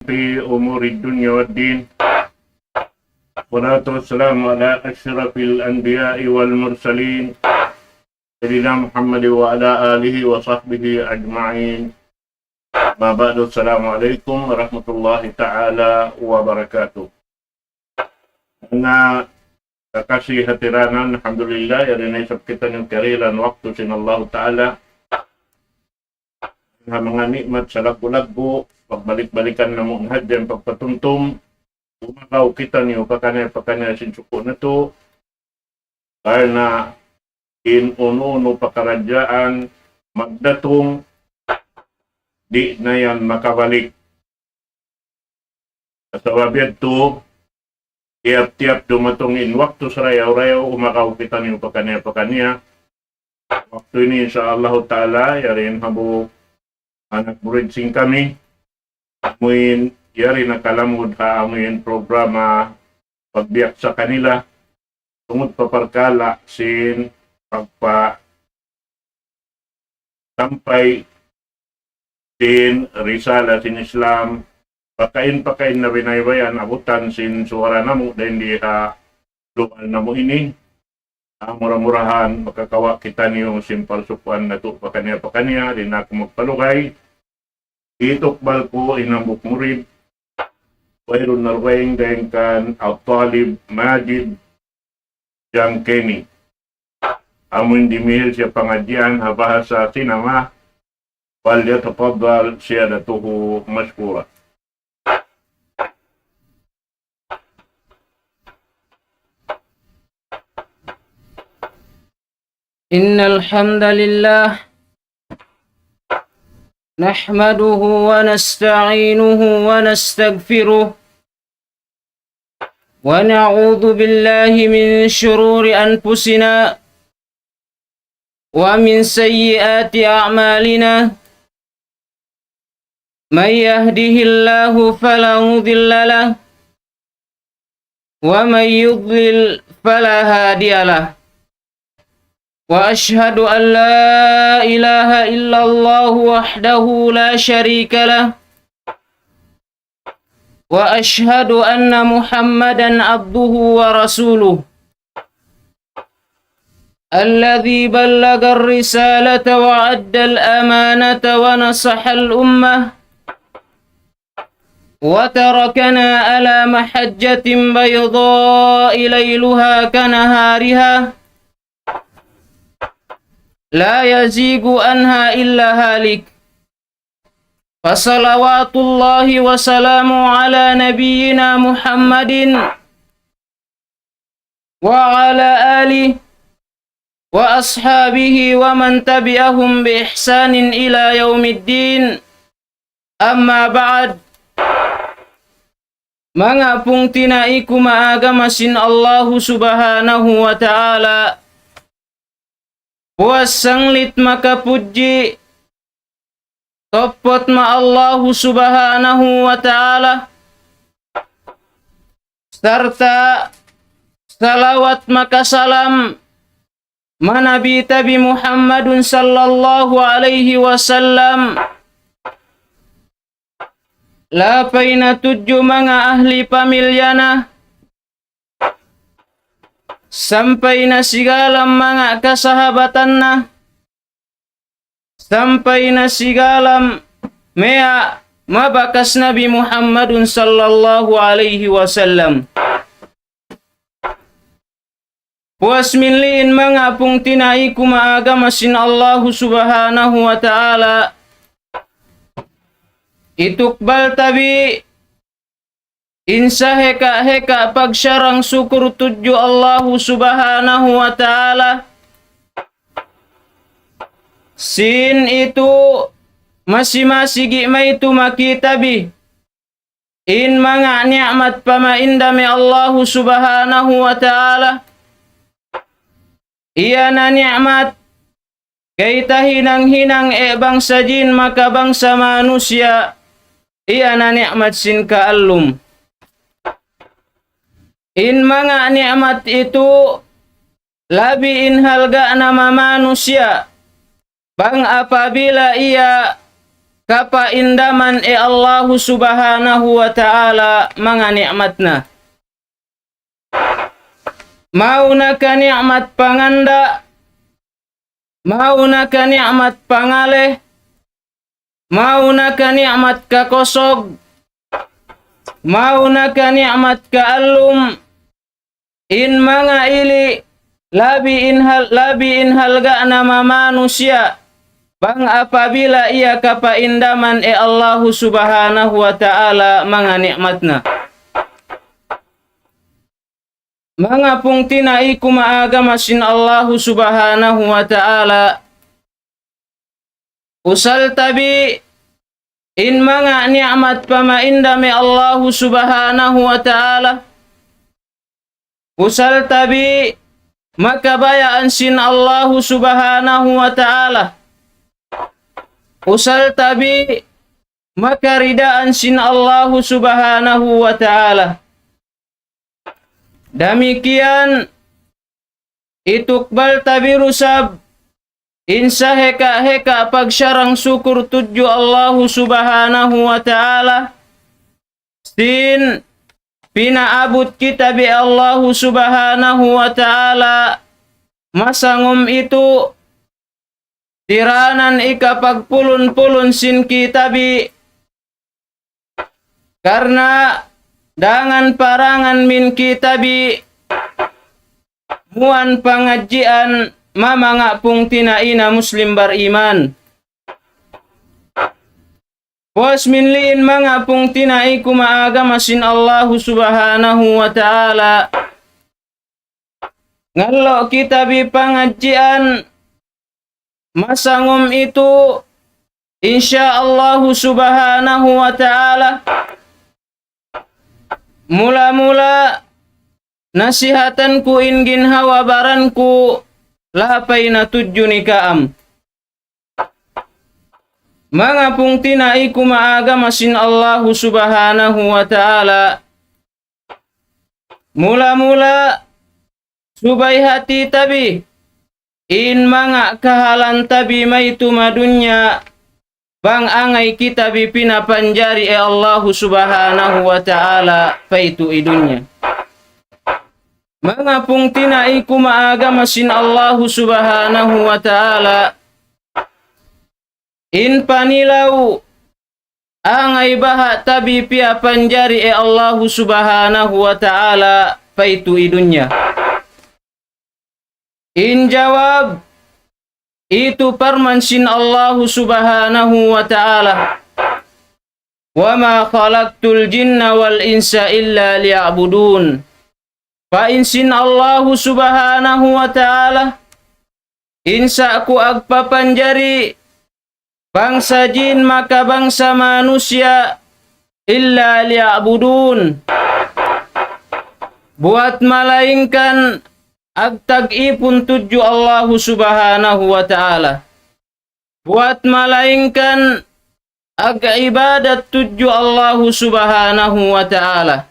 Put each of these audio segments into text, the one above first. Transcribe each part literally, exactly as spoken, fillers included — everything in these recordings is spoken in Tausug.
في أمور الدنيا والدين. والصلاة والسلام على أشرف الأنبياء والمرسلين، سيدنا محمد وعلى آله وصحبه أجمعين. أما بعد، السلام عليكم ورحمة الله تعالى وبركاته. Na kakasi hatiranan, alhamdulillah, yari na isab kitaniyu karihilan waktu sin Allahu Ta'ala. Ha manga ni'mat salaggu'-laggu', pagbalik-balikan namu' na hadja in pagpatumtum, umagaw kitaniyu pakaniya-pakaniya sin suku' natu', karna' in unu-unu pakaradjaan magdatung, di' na yan makabalik. Sabab yadtu, tiyap-tiyap dumatung in waktu sarayaw-rayaw, umagaw kitaniyu pakaniya-pakaniya. Waktu ini, insya Allahu Ta'ala, yari in hambuuk anak murid sin kami, amu in yari nakalamud ha amu in programa pagbiyak sa kanila, tungud pa parkala' sin pagpa sampay sin risala sin Islam, pakain-pakain na binaybayan abutan sin suwara namu' dayn di ha lugal namu' ini. Ah, mura-murahan makakawa' kitaniyu sin palsukuan natu' pakaniya-pakaniya, di' na aku magpalugay. Itukbal ku in hambuuk murid, wayruun na dugaing dayn kan At-Talib Majid Jangkeni. Amu in dimihil siya pangadjian ha bahasa Sinama, فليتفضل سيادته مشكورا. إن الحمد لله نحمده ونستعينه ونستغفره ونعوذ بالله من شرور أنفسنا ومن سيئات أعمالنا. من يهده الله فلا مضل له ومن يضلل فلا هادي له. وأشهد أن لا إله إلا الله وحده لا شريك له. وأشهد أن محمدا عبده ورسوله. الذي بلغ الرسالة وأدى الأمانة ونصح الأمة وتركنا على محجة بيضاء ليلها كنهارها لا يزيغ عنها إلا هالك. فصلوات الله وسلامه على نبينا محمد وعلى آله وأصحابه ومن تبعهم بإحسان إلى يوم الدين. أما بعد. Manga pungtina'i ku maagama sin Allahu Subhanahu wa Ta'ala, puas sanglit makapudji, tapput ma Allahu Subhanahu wa Ta'ala, sarta' salawat makasalam ma Nabi ta bi Muhammadun sallallahu alayhi wasallam, lapay na tudju manga ahli pamilya na, sampay na sigalam manga kasahabatan na, sampay na sigalam maya mabakas Nabi Muhammadun sallallahu alayhi wasallam. Puas minliin manga pungtina'i ku maagama sin Allahu Subhanahu wa Ta'ala, itukbal ta bi in sahika-hika pagsarang sukur tudju Allahu Subhanahu wa Ta'ala. Sin itu masi-masi gi' maytu' makita bi in manga ni'mat pamainda mi Allahu Subhanahu wa Ta'ala. Iya na ni'mat kayta hinang-hinang e bangsa jin maka bangsa manusiya', iya na ni'mat sin kaallum. In manga ni'mat itu labi in halga' na mamanusiya', bang apabila iya kapaindaman hi Allahu Subhanahu wa Ta'ala manga ni'mat na. Mauna ka ni'mat panganda, mauna ka ni'mat pangale, mauna ka ni'mat kakusug, mauna ka ni'mat kaallum, in manga ili, labi in hal-, labi in halga' na mamanusiya', bang apabila iya kapaindaman hi Allahu Subhanahu wa Ta'ala manga ni'mat na. Manga pungtina'i ku maagama sin Allahu Subhanahu wa Ta'ala, usal tabi in manga ni'mat pamaindam hi Allahu Subhanahu wa Ta'ala, usal tabi makabayaan sin Allahu Subhanahu wa Ta'ala, usal tabi makaridaan sin Allahu Subhanahu wa Ta'ala. Damikkiyan, itukbal tabi usab in sahika-hika pagsarang-sukur tudju Allahu Subhanahu wa Ta'ala, sin pinaabut kita bi Allahu Subhanahu wa Ta'ala, masangum itu tiranan ikapagpulun-pulun sin kita bi, karna' dangan parangan min kita bi muwan pangadjian, manga pungtina'i na Muslim bariman. Puas min liin, manga pungtina'i ku maagama sin Allahu Subhanahu wa Ta'ala, ngallu' kita bi pangadjian masangum itu, insya Allahu Subhanahu wa Ta'ala, mula-mula nasihatan ku in ginhawa-baran ku lapay na tudju ni kaam. Manga pungtina'i ku maagama sin Allahu Subhanahu wa Ta'ala, mula-mula subay hati tabi in manga kahalan tabi maytu' madunya, bang angay kita bi pinapanjari hi Allahu Subhanahu wa Ta'ala paytu' hi dunya. Manga pungtina'i ku maagama sin Allahu Subhanahu wa Ta'ala, in panilaw, angay baha' tabi piyapanjari hi Allahu Subhanahu wa Ta'ala paytu' hi dunya? In jawab, itu parman sin Allahu Subhanahu wa Ta'ala, وما خلقت الجن والإنس إلا ليعبدون. Pa'in sin Allahu Subhanahu wa Ta'ala, in sa' ku agpapanjari bangsa jin maka bangsa manusiya' إلا ليعبدون, buwat malaingkan agtag-ipun tudju Allahu Subhanahu wa Ta'ala, buwat malaingkan ag-ibadat tudju Allahu Subhanahu wa Ta'ala.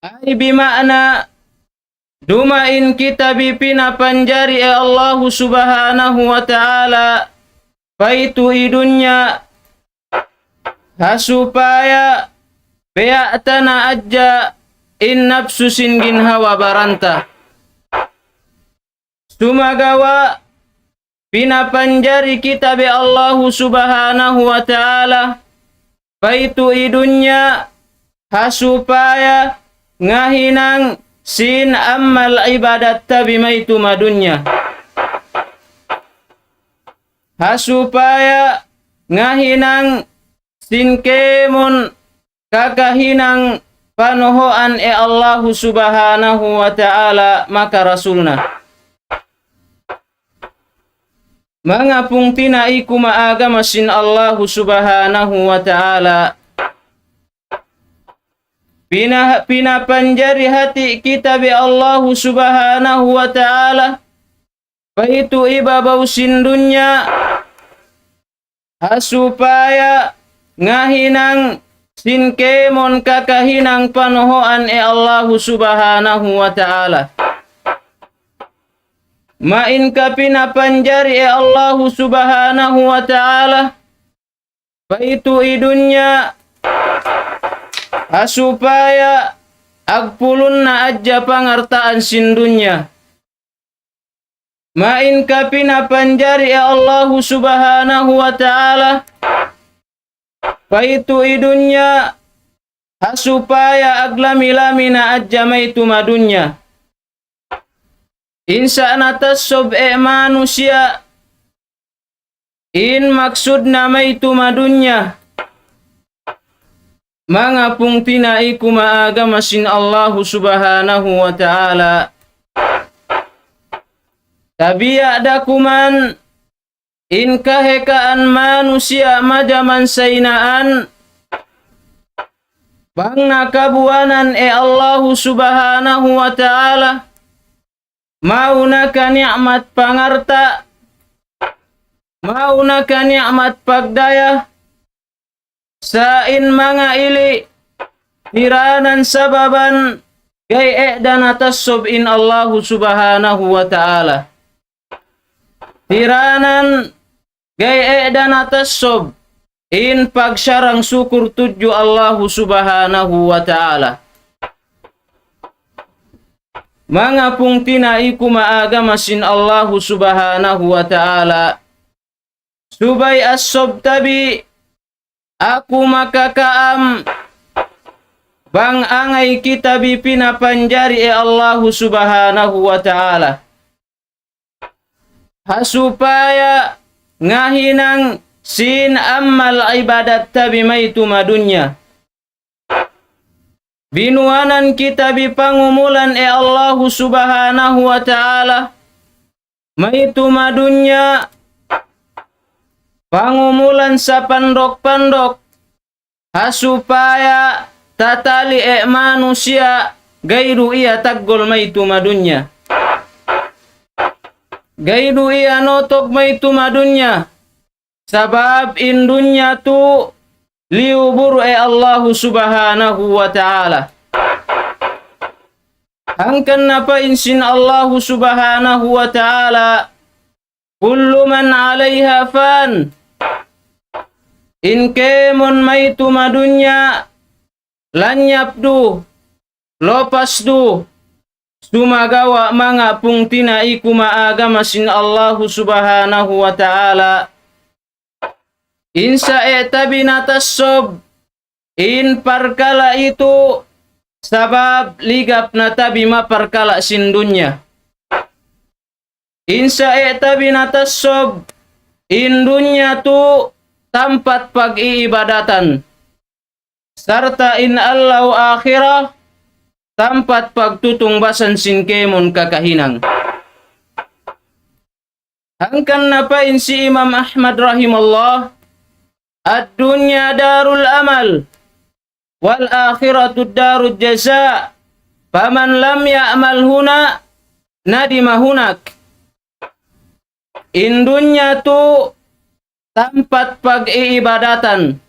Ay bima'na, dumain kita bi pinapanjari hi Allahu Subhanahu wa Ta'ala paytu' hi dunya, ha supaya biya' ta na hadja in napsu sin ginhawa-baran ta. Sumagawa' pinapanjari kita bi Allahu Subhanahu wa Ta'ala paytu' hi dunya, ha supaya ngahinang sin amal ibadat ta bi maytu' madunya, ha supaya ngahinang sin kēmon kakahinang panuhuan hi Allahu Subhanahu wa Ta'ala maka Rasul na. Manga pungtina'i ku maagama sin Allahu Subhanahu wa Ta'ala, pina-, pinapanjari hati kita bi Allahu Subhanahu wa Ta'ala paytu' ibabaw sin dunya, ha supaya ngahinang sin kēmon kakahinang panuhuan hi Allahu Subhanahu wa Ta'ala. Main ka pinapanjari hi Allahu Subhanahu wa Ta'ala pa itu hi dunya, ha supaya agpulun na hadja pangaltaan sin dunya. Main ka pinapanjari hi Allahu Subhanahu wa Ta'ala pa itu hi dunya, ha supaya aglami-lami na hadja maytu' madunya. In sa' natasub hi manusiya', in maksud na maytu' madunya. Manga pungtina'i ku ha agama sin Allahu Subhanahu wa Ta'ala, tabiya' da kuman in kahekaan manusiya' majaman sainaan, bang na kabuanan hi Allahu Subhanahu wa Ta'ala, mauna ka ni'mat pangalta', mauna ka ni'mat pagdaya, sa' in manga ili, tiranan sababan ga'i da natasub in Allahu Subhanahu wa Ta'ala. Tiranan ga'i da natasub in pagsarang-sukur tudju Allahu Subhanahu wa Ta'ala. Manga pungtina'i ku ha agama sin Allahu Subhanahu wa Ta'ala, subay asub tabi' aku makakaam bang angay kita bi pinapanjari hi Allahu Subhanahu wa Ta'ala, ha supaya ngahinang sin amal ibadat tabi' maytu' madunya. Binuanan kita bi pangumulan hi Allahu Subhanahu wa Ta'ala maytu' madunya, pangumulan sapanduk-panduk, ha supaya tatali' hi manusiya' ga'i du iya taggul maytu' madunya, ga'i du iya nutug maytu' madunya. Sabab in dunya tu liyubur hi Allahu Subhanahu wa Ta'ala. Hangkan na pa in sin Allahu Subhanahu wa Ta'ala, كل من عليها فان. In kēmon maytu' madunya, lanyap du, lupas du. Sumagawa' manga pungtina'i ku ha agama sin Allahu Subhanahu wa Ta'ala, in sa' tabi' natasub in parkala' itu, sabab ligap na tabi' maparkala' sin dunya. In sa' tabi' natasub in dunya tu tampat pag-iibadatan, sarta' in adlaw akhirat tampat pagtutungbasan sin kēmon kakahinang. Hangkan na pa in hi Imam Ahmad rahimahullah, الدنيا دار العمل والآخرة دار الجزاء، فمن لم يعمل هنا ندم هناك. In dunya tu tampat pag-iibadatan,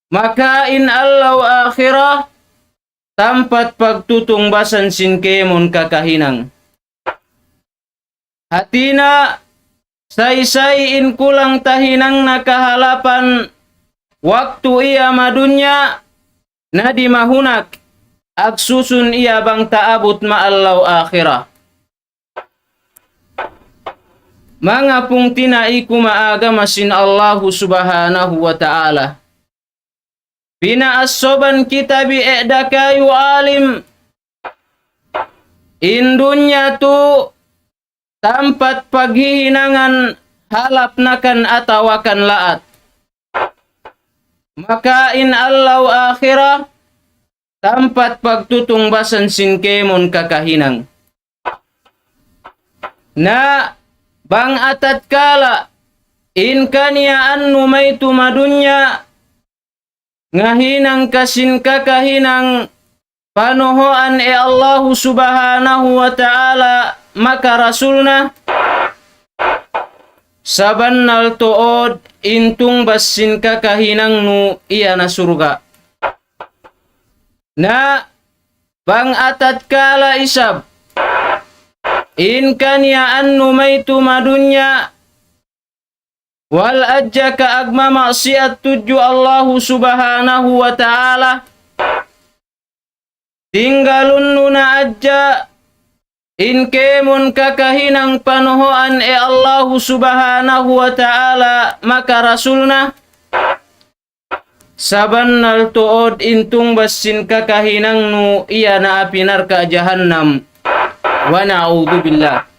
maka in adlaw akhirat tampat pagtutungbasan sin kēmon kakahinang. Hāti niya, saysay in kulang tahinang na kahalapan waktu iya ha dunya, na di' mahunak, agsusun iya bang taabut ma adlaw akhirat. Manga pungtina'i ku ha agama sin Allahu Subhanahu wa Ta'ala, pinaasuban kita bi dakayu' alim, in dunya tu tampat paghihinangan halap na kan atawa kan laat. Maka in adlaw akhirat, tampat pagtutungbasan sin kēmon kakahinang. Na bang atatkala in kaniyaan mu maytu' ha dunya, ngahinang ka sin kakahinang panuhuan hi Allahu Subhanahu wa Ta'ala maka Rasul na, sabannal tuud in tungbas sin kakahinang mu iya na surga'. Na bang atatkala isab in kaniya-kaniya nu maytu ma dunya, wal adja kaagmamaksiyat tudju Allahu Subhanahu wa Ta'ala, tinggalun nu na adja in kēmon kakahinang panuhuan e Allahu Subhanahu wa Ta'ala maka Rasul na, sabannal tuud in tungbas sin kakahinang nu iya na api narka' jahannam. Wa na'udhu billah.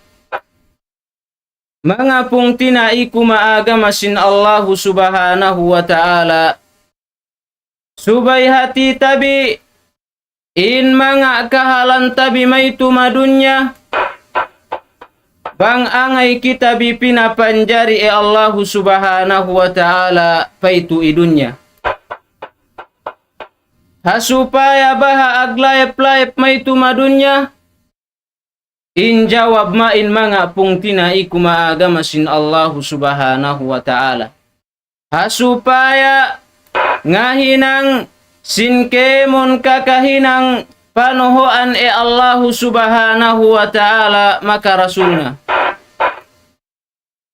Manga pungtina'i ku maagama sin Allahu Subhanahu wa Ta'ala, subay hati ta bi in manga kahalan ta bi maytu ma dunya, bang angay kita bi pinapanjari e Allahu Subhanahu wa Ta'ala paytu hi dunya. Ha supaya baha' aglayap-layap maytu ma dunya, in jawab mayan manga pungtina'i ku maagama sin Allahu Subhanahu wa Ta'ala. Ha supaya ngahinang sin kēmon kakahinang panuhuan e Allahu Subhanahu wa Ta'ala maka Rasul na.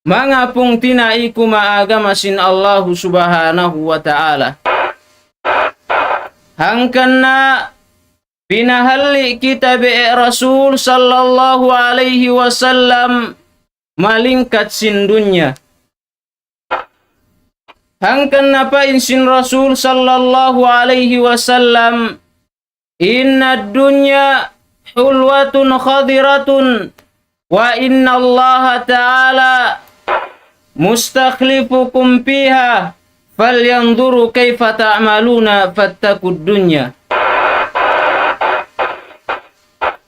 Manga pungtina'i ku maagama sin Allahu Subhanahu wa Ta'ala. Hangkan na pinahalli' kita bi e Rasul sallallahu alayhi wasallam malingkat sin dunya. Hangkan na pa'in sin Rasul sallallahu alayhi wasallam, إن الدنيا حلوة خضرة وإن الله تعالى مستخلفكم فيها فلينظر كيف تعملون فاتقوا الدنيا.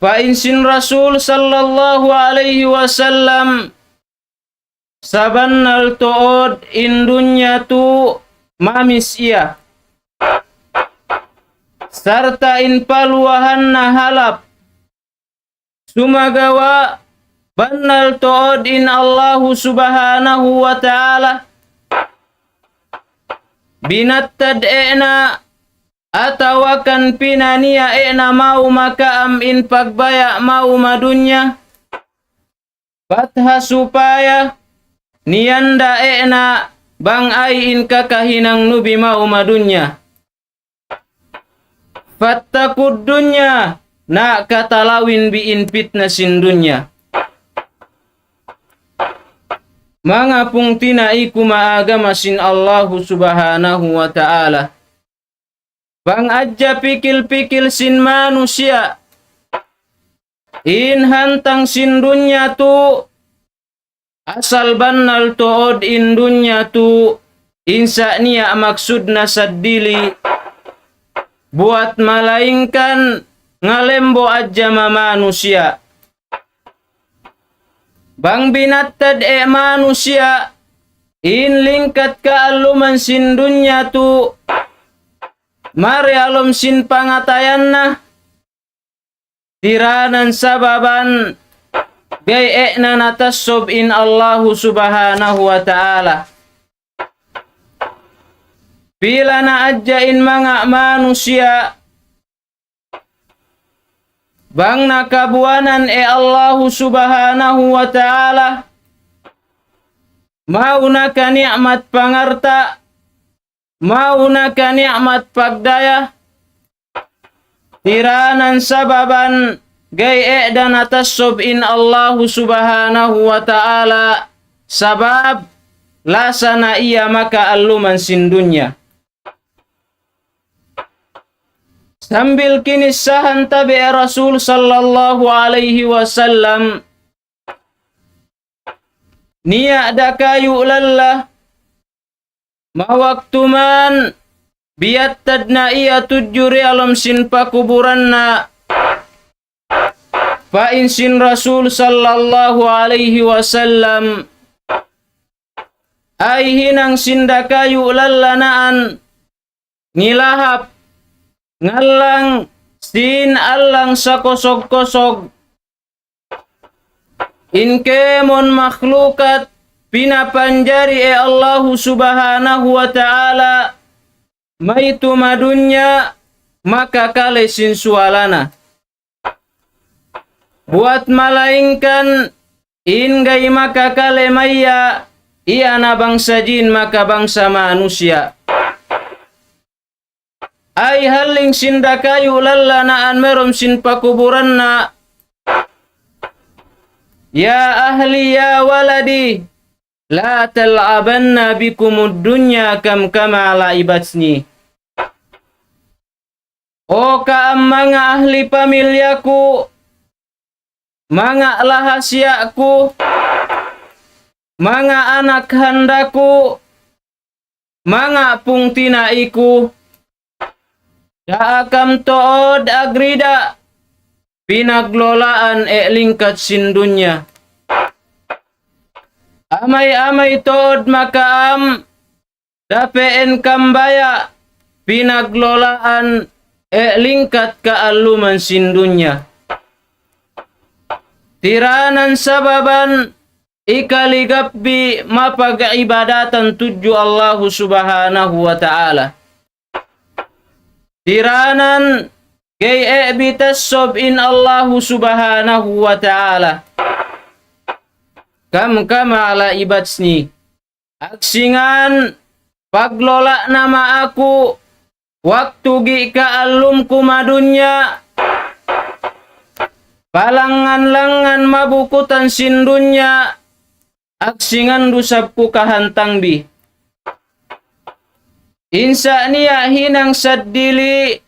Pa'in sin Rasul sallallahu alayhi wasallam, sabannal tuud in dunya tu mamis iya, sarta' in paluwahan na halap. Sumagawa' bannal tuud in Allahu Subhanahu wa Ta'ala binattad e na atawa kan pinaniya' e na mawn makaam in pagbaya' mawn ma dunya. Bat ha supaya niyanda' e na bang ay in kakahinang nu bi mawn ma dunya. فاتقوا الدنيا, na katalawin bi in pitna sin dunya. Manga pungtina'i ku maagama sin Allahu Subhanahu wa Ta'ala. Bang adja pikil-pikil sin manusiya' in hantang sin dunya tu, asal bannal tuud in dunya tu, in sa' niya' maksud na saddili, buwat malaingkan ngalembo adja ma manusiya'. Bang binattad e manusiya' in lingkat kaalluman sin dunya tu, mari ha lawm sin pangatayan na, tiranan sababan gay e na natasub in Allahu Subhanahu wa Ta'ala. Pila na adja in manga manusiya' bang nakabuanan e Allahu Subhanahu wa Ta'ala, mawn na ka ni'mat pangalta', mawn na ka ni'mat pagdaya, tiranan sababan gay e da natasub in Allahu Subhanahu wa Ta'ala, sabab lasa na iya makaalluman sin dunya. Sambil kinissahan ta bi Rasul sallallahu alayhi wasallam, niya' da kayu' lalla, mawaktu man biyattad na iya tudju di ha lawm sin pakuburan na, pa'in sin Rasul sallallahu alayhi wasallam, ay hinang sin da kayu' lalla naan ngilahap, ngallang sin allang sakosog-kosog. In kēmon makhlukat pinapanjari e Allahu Subhanahu wa Ta'ala maytu ma dunya, makakale sin suwala na. Buwat malaingkan in gay makakale maya, iya na bangsa jin maka bangsa manusiya'. Ay halling sin dakayu' lallanaan marum sin pakuburan na, يا أهلي يا ولدي لا تلعبن بكم الدنيا كما لعبتني. O kaam manga ahli pamilya ku, manga lahasiya' ku, manga anak handa ku, manga pungtina'i ku, daa kam tuud agrida' pinaglolaan e' lingkat sin dunya. Amay-amay tuud makaam, dape'en kam baya' pinaglolaan e' lingkat kaalluman sin dunya. Tiranan sababan ikaligapbi mapag-ibadatan tudju Allahu Subhanahu wa Ta'ala. Tiranan gay e' bitassob in Allahu Subhanahu wa Ta'ala. كما لعبتني. Aksingan paglola' na ma aku waktu gi' kaallum ku ma dunya, palangan-langan mabukutan sin dunya, aksingan du sab ku kahantang bi. In sa niya hinang saddili,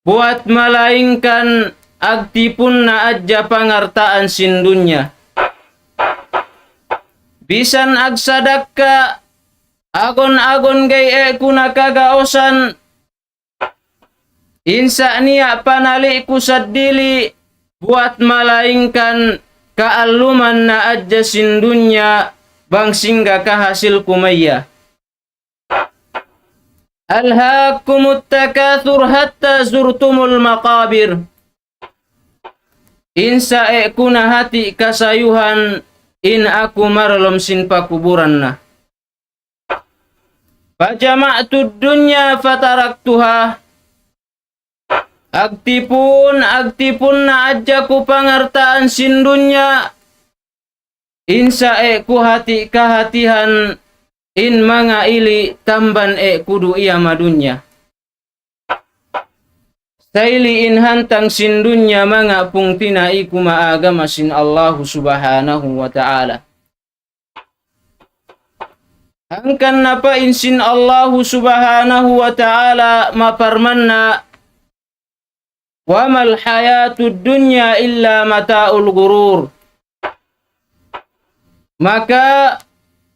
buwat malaingkan agtipun na hadja pangartaan sin dunya. Bisan agsadakka, agun-agun gay e' ku na kagausan, in sa niya panali' ku saddili, buwat malaingkan kaalluman na hadja sin dunya, bang singga kahasil ku maya. ألهاكم التكاثر حتى زرتم المقابر. In sa e' ku na hati kasayuhan in aku maralum sin pakuburan na. فجمعت الدنيا فتركتها. Agtipun, agtipun na hadja ku pangartaan sin dunya, in sa e' ku hati kahatihan in manga ili tamban e' ku du iya ma dunya. Sayli in hantang sin dunya manga pungtina'i ku maagama sin Allahu Subhanahu wa Ta'ala. Hangkan na pa in sin Allahu Subhanahu wa Ta'ala maparman na, وما الحياة الدنيا إلا متاع الغرور. Maka,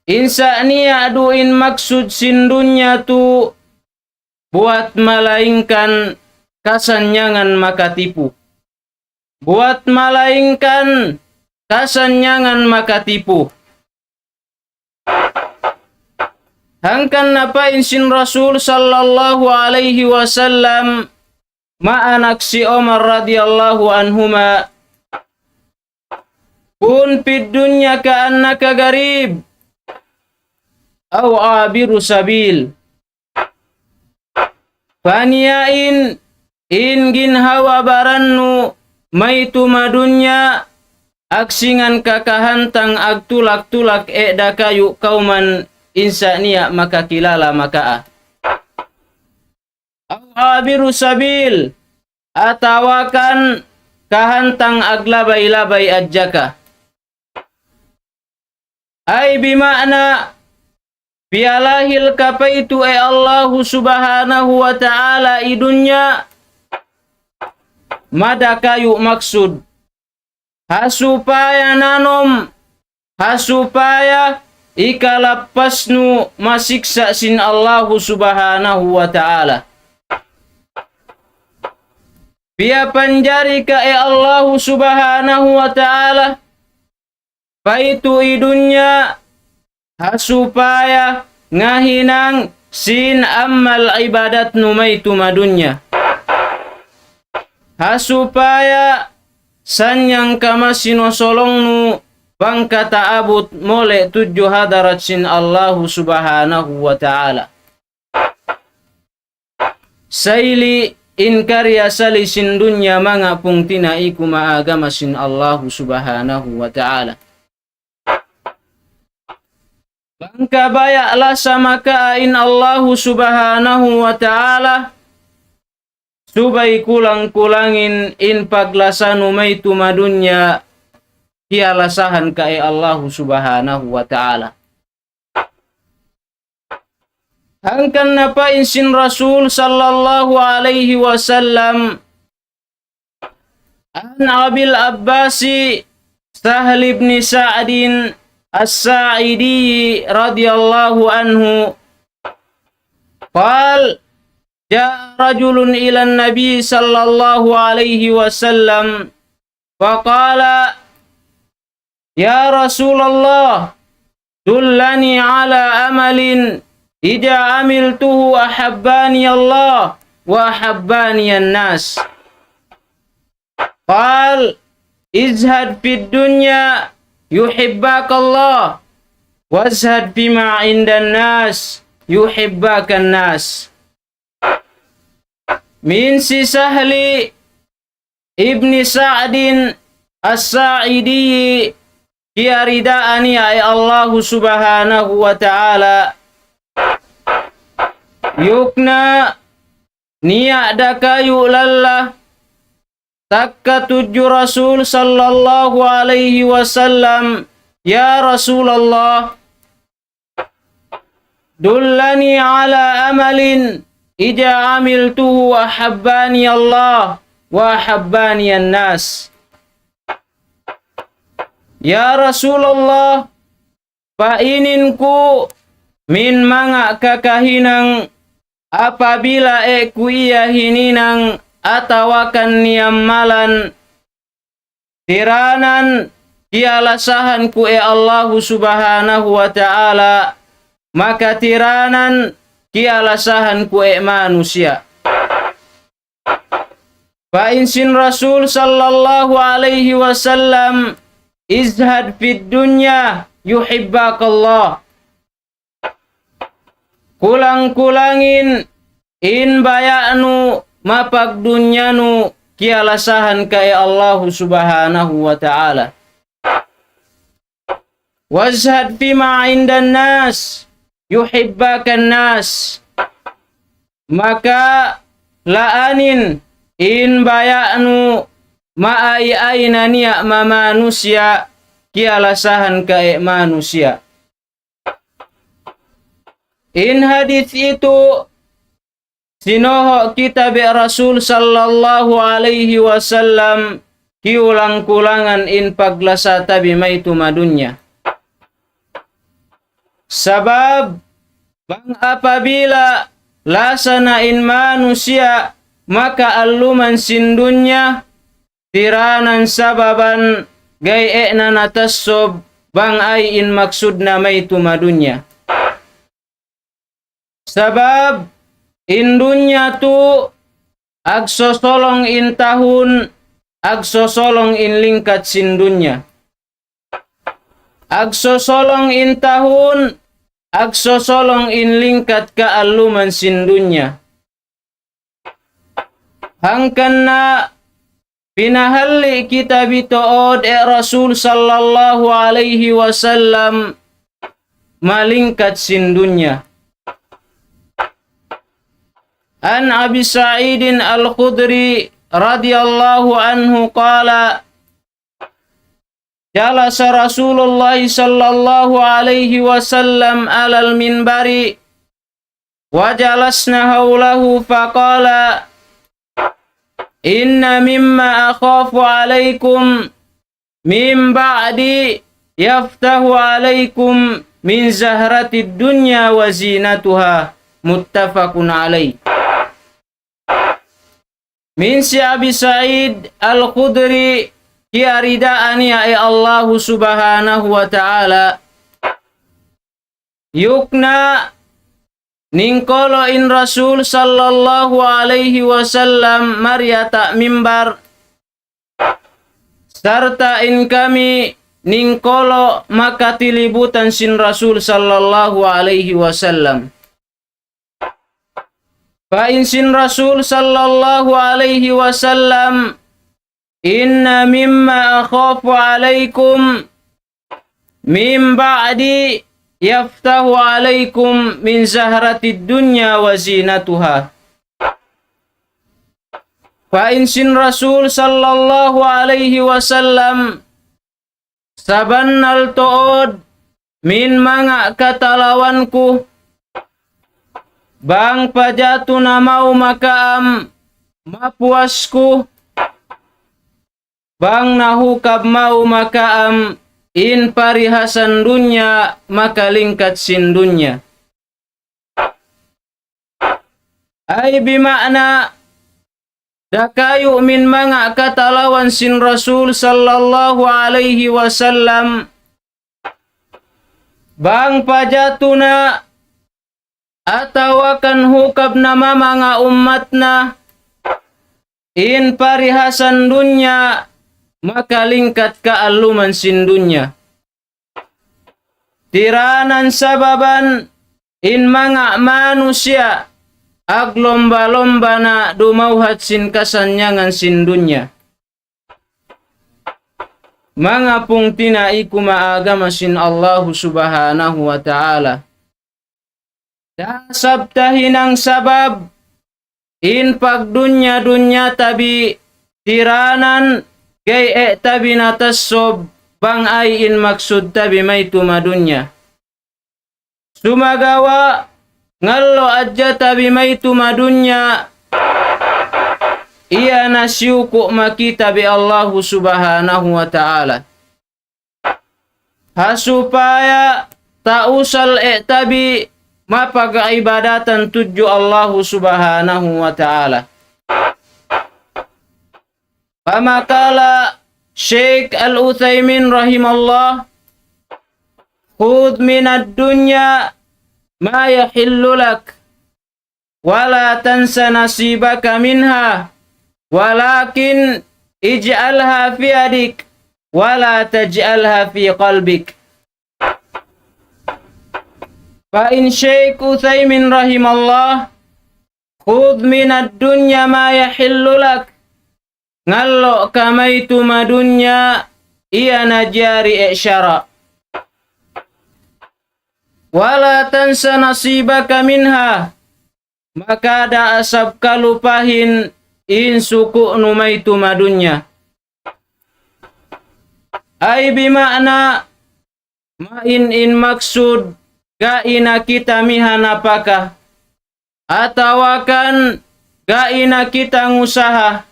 in sa niya du in maksud sin dunya tu buwat malaingkan kasannyangan makatipu. Buwat malaingkan kasannyangan makatipu. Hangkan na pa in sin Rasul sallallahu alayhi wasallam maanak si Umar radiyallahu anhuma, كن في الدنيا كأنك غريب أو عابر سبيل. Paniyain in ginhawa-baran nu maytu ma dunya, aksingan ka kahantang agtulak-tulak e' da kayu' kawman in sa niya makakilala maka'a. أو عابر سبيل, atawa kan kahantang aglabay-labay hadja ka. Ay bima'na, piyalahil ka paytu' e' Allahu Subhanahu wa Ta'ala hi dunya, mada kayu' maksud. Ha supaya nanum, ha supaya ikalappas nu masiksa' sin Allahu Subhanahu wa Ta'ala. Piyapanjari ka e' Allahu Subhanahu wa Ta'ala paytu' hi dunya, ha supaya ngahinang sin amal ibadat nu maytu ma dunya. Ha supaya sannyang ka masi nusolong nu bang ka taabut mole' tudju hadarat sin Allahu Subhanahu wa Ta'ala. Sayli in karna' asali sin dunya manga pungtina'i ku ha agama sin Allahu Subhanahu wa Ta'ala. Bang kabaya' lasa makawa' in Allahu Subhanahu wa Ta'ala, subay kulang-kulangin in paglasa nu maytu' ha dunya, kiyalasahan kaw sin Allahu Subhanahu wa Ta'ala. Hangkan na pagkahi sin Rasul sallallahu alayhi wasallam, عن أبي العباس سهل بن سعد الساعدي رضي الله عنه قال: جاء رجل إلى النبي صلى الله عليه وسلم فقال: يا رسول الله، دلني على عمل إذا عملته أحبني الله وأحبني الناس. قال: ازهد في الدنيا يحبك الله، وازهد فيما عند الناس يحبك الناس. Amu in hi Sahli ibn Sa'din As-Sa'idi, kiyaridaan niya in Allahu Subhanahu wa Ta'ala. Yukna niya da kayu lalla, takka tudju Rasul sallallahu alayhi wasallam: يا رسول الله، دلني على عمل إذا عملته أحبني الله وأحبني الناس. Ya Rasulullah, painin ku in manga kakahinang apabila aku iya hininang atawa kan niyamalan, tiranan kiyalasahan ku in Allahu Subhanahu wa Ta'ala, maka tiranan kiyalasahan ku in manusiya'. Pagkahi sin Rasul sallallahu alayhi wasallam: ازهد في الدنيا يحبك الله. Kulang-kulangin in baya' nu mapagdunya nu, kiyalasahan kaw sin Allahu Subhanahu wa Ta'ala. وازهد فيما عند الناس يحبك الناس. Maka laanin in baya' nu maay-ay na niya' mamanusiya', kiyalasahan kaw sin manusiya'. In hadith itu, sinuhu' kita sin Rasul sallallahu alayhi wasallam, kiyulang-kulangan in paglasa ta biya' maytu' ha dunya. Sabab, bang apabila lasa na in manusiya' makaalluman sin dunya, tiranan sababan ga'i na natasub bang ay in maksud na maytu' ha dunya. Sabab in dunya tu agsosolong in tahun, agsosolong in lingkat sin dunya. Agsosolong in tahun, agsosolong in lingkat kaalluman sin dunya. Hangkan na pinahalli' kita bituud in Rasul sallallahu alayhi wasallam malingkat sin dunya. عن أبي سعيد الخدري رضي الله عنه قال: جلس رسول الله صلى الله عليه وسلم على المنبر وجلسنا حوله فقال: إن مما أخاف عليكم من بعدي يفتح عليكم من زهرة الدنيا وزينتها. متفق عليه. Amu in hi Abi Sa'id Al-Khudri, kiyaridaan niya in Allahu Subhanahu wa Ta'ala, yukna ningkulu' in Rasul sallallahu alayhi wasallam mari ha mimbar, sarta' in kami ningkulu' makatilibutan sin Rasul sallallahu alayhi wasallam. Pa'in sin Rasul sallallahu alayhi wasallam, إن مما أخاف عليكم من بعدي يفتح عليكم من زهرة الدنيا وزينتها. Pa'in sin Rasul sallallahu alayhi wasallam, sabannal tuud min manga katalawan ku, bang pajatu na mawn makaam mapuas ku, bang nahukab mawn makaam in parihasan dunya, makalingkat sin dunya. Ay bima'na, dakayu' min manga katalawan sin Rasul sallallahu alayhi wasallam, bang pajatu na atawa kan hukab na manga ummat na in parihasan dunya, makalingkat kaalluman sin dunya. Tiranan sababan in manga manusiya' aglomba-lomba na dumawhat sin kasannyangan sin dunya. Manga pungtina'i ku ha agama sin Allahu Subhanahu wa Ta'ala. Dasab tahinang sabab in pagdunya-dunya tabi tiranan gay e' tabi natasub bang ay in maksud tabi maytu' ha dunya. Sumagawa' ngallu' hadja tabi maytu' ha dunya, iya na siyuku' makita bi Allahu Subhanahu wa Ta'ala. Ha supaya tausal e' tabi mapag-ibadatan tudju Allahu Subhanahu wa Ta'ala. Pamakala Sheikh Al-Uthaymin rahimahullah, خذ من الدنيا ما يحل لك ولا تنس نصيبك منها ولكن اجعلها في يدك ولا تجعلها في قلبك. Pa'in Sheikh Uthaymin rahimahullah, خذ من الدنيا ما يحل لك. Ngallu' kaw maytu' ha dunya, iya na jari e' sara'. ولا تنس نصيبك منها. Maka da asab kalupahin in suku' nu maytu' ha dunya. Ay bima'na, main in maksud, ga'i na kita mihanapaka, atawa kan ga'i na kita ngusaha.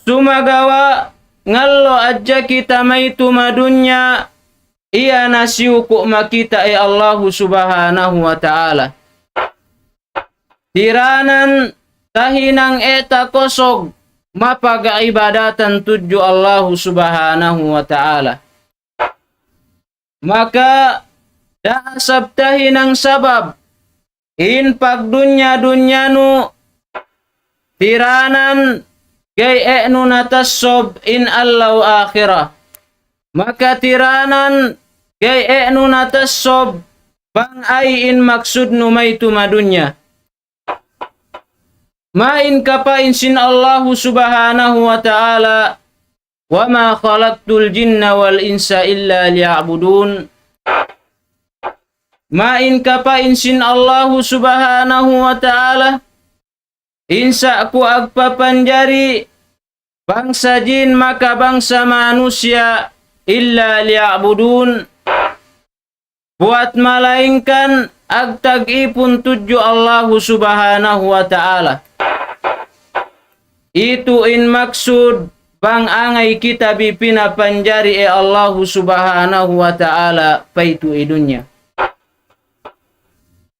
Sumagawa' ngallu' hadja kita maytu' ha dunya, iya na siyuku' makita e' Allahu Subhanahu wa Ta'ala. Tiranan tahinang e' ta kusug mapag-ibadatan tudju Allahu Subhanahu wa Ta'ala. Maka da asab tahinang sabab in pagdunya-dunya nu tiranan gay e' nu natasub in adlaw akhirat. Maka tiranan gay e' nu natasub bang ay in maksud nu maytu' ha dunya. Main ka pa'in sin Allahu Subhanahu wa Ta'ala, وما خلقت الجن والإنس إلا ليعبدون. Main ka pa'in sin Allahu Subhanahu wa Ta'ala, in sa' ku agpapanjari bangsa jin maka bangsa manusiya' إلا ليعبدون. Buwat malaingkan agtag-ipun tudju Allahu Subhanahu wa Ta'ala. Itu in maksud bang angay kita bi pinapanjari e' Allahu Subhanahu wa Ta'ala paytu' ha dunya.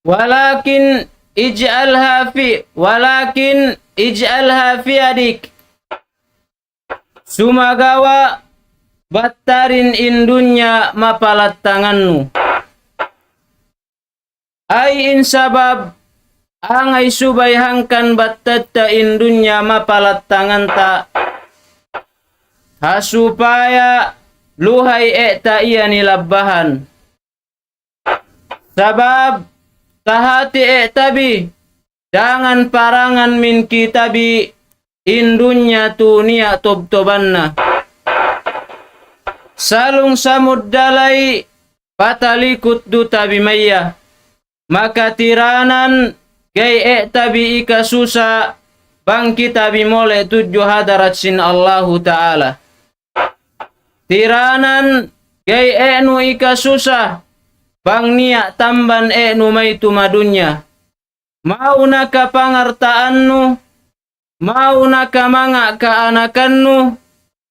ولكن اجعلها في، ولكن اجعلها في يدك. Sumagawa' battarin in dunya mapalattangan nu. Ay in sabab, angay subay hangkan battatta in dunya mapalattangan ta. Ha supaya luhay e' ta iya nilabbahan. Sabab, tahati e' ta bi, dangan parangan min kitabi in dunya tu niya' tubtuban na. Salung samud dalay patalikut du tabi maya. Maka tiranan gay e' tabi ikasusa bang kita bi mole' tudju hadarat sin Allahu Ta'ala. Tiranan gay e' nu ikasusa bang niya' tamban e' nu maytu ma dunya. Mauna ka pangartaan nu, mauna ka manga kaanakan nu,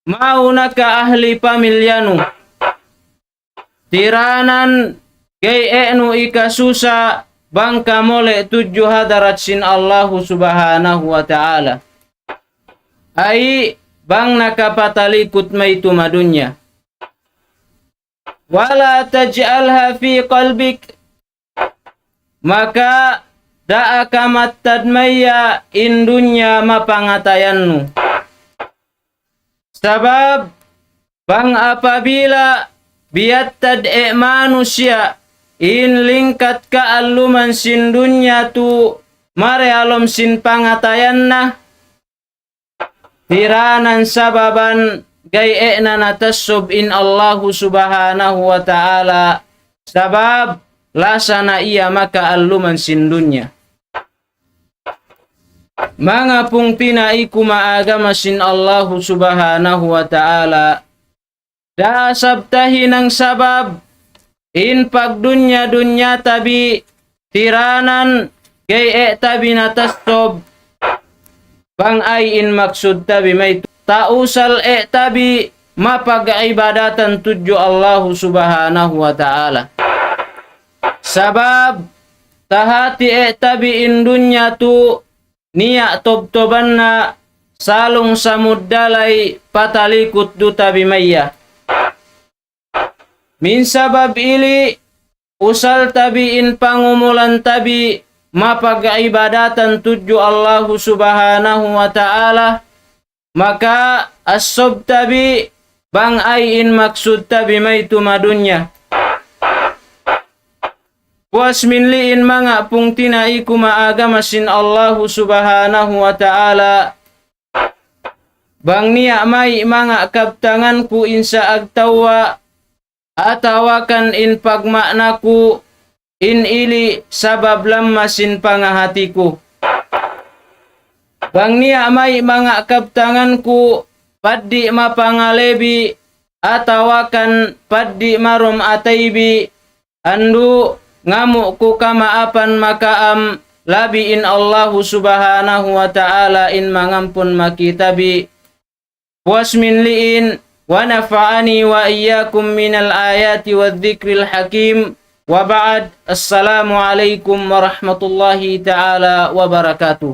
mauna ka ahli pamilya nu. Tiranan gay e' nu ikasusa bang ka mole' tudju hadarat sin Allahu Subhanahu wa Ta'ala. Ay bang nakapatalikut maytu ma dunya. ولا تجعلها في قلبك. Maka daa ka mattad maya in dunya mapangatayan nu. Sabab bang apabila biyattad e' manusiya' in lingkat kaalluman sin dunya tu mari ha lawm sin pangatayan na, tiranan sababan gay e' na natasub in Allahu Subhanahu wa Ta'ala, sabab lasa na iya makaalluman sin dunya. Manga pungtina'i ku maagama sin Allahu Subhanahu wa Ta'ala, da sab ta hinang sabab in pagdunya-dunya tabi tiranan gay e' tabi natasub bang ay in maksud tabi maytu. Tausal e' tabi mapag-ibadatan tudju Allahu Subhanahu wa Ta'ala. Sabab tahati e' tabi in dunya tu niya' tubtuban na salung samud dalay patalikut du tabi maya. Min sabab ili usal tabi in pangumulan tabi mapag-ibadatan tudju Allahu Subhanahu wa Ta'ala, maka asub tabi bang ay in maksud tabi maytu ma dunya. Puas min liin manga pungtina'i ku maagama sin Allahu Subhanahu wa Ta'ala, bang niya' may manga kabtangan ku in saag tawwa, atawa kan in pagma'na ku in ili sabab lamma sin pangahati ku. Bang niya' may manga kabtangan ku paddi mapangalebi atawa kan paddi marum ataybi, andu' ngamu' ku kamaapan makaam labi in Allahu Subhanahu wa Ta'ala in mangampun makita bi. Puas min liin, ونفعني وإياكم من الآيات والذكر الحكيم. وبعد، السلام عليكم ورحمة الله تعالى وبركاته.